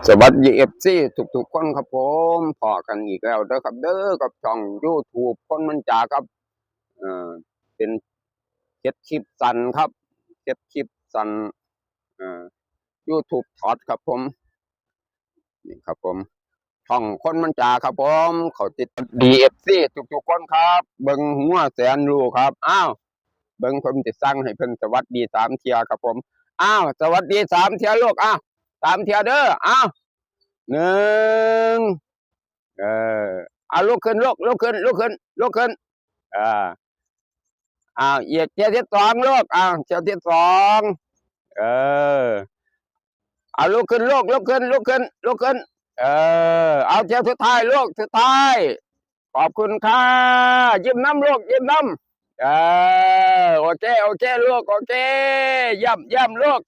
ສະຫວັດດີ ເອັຟຊີ ທຸກໆຄົນຄັບຜົມ ພໍ້ກັນອີກແລ້ວເດີຄັບເດີ ກັບຊ່ອງຢູທູບຄົນມັນຈາຄັບ. ເອີ ເປັນເຮັດຄລິບສັ້ນຄັບ ເຮັດຄລິບສັ້ນ ເອີ ຢູທູບຊັອດຄັບຜົມ. ນີ້ຄັບຜົມ ຊ່ອງຄົນມັນຈາຄັບຜົມ. ເຂົ້າຕິດຕາມ ດີ ເອັຟຊີ ທຸກໆຄົນຄັບ ເບິ່ງຫົວແສນຮູ້ຄັບ. ອ້າວ ເບິ່ງເພິ່ນຊິສັ່ງໃຫ້ເພິ່ນສະຫວັດດີສາມເທື່ອຄັບຜົມ. ອ້າວ ສະຫວັດດີສາມເທື່ອລູກ. ອ້າວ ສາມເທື່ອເດີ. ອ້າວ ໜຶ່ງ ເອີ ເອົາ ລຸກຂຶ້ນລູກ ລຸກຂຶ້ນ ລຸກຂຶ້ນ ລຸກຂຶ້ນ. ເອີ ອ້າວ ອີກເທື່ອທີສອງລູກ. ອ້າວ ເທື່ອທີສອງ. ເອີ ເອົາ ລຸກຂຶ້ນລູກ ລຸກຂຶ້ນ ລຸກຂຶ້ນ ລຸກຂຶ້ນ. ເອີ ເອົາ ເທື່ອສຸດທ້າຍລູກ ສຸດທ້າຍ. ຂອບຄຸນຄ່າ. ຍິ້ມນຳລູກ ຍິ້ມນຳ. ເອີ ໂອເຄ ໂອເຄລູກ ໂອເຄ. ຢ້ຽມ ຢ້ຽມລູກ.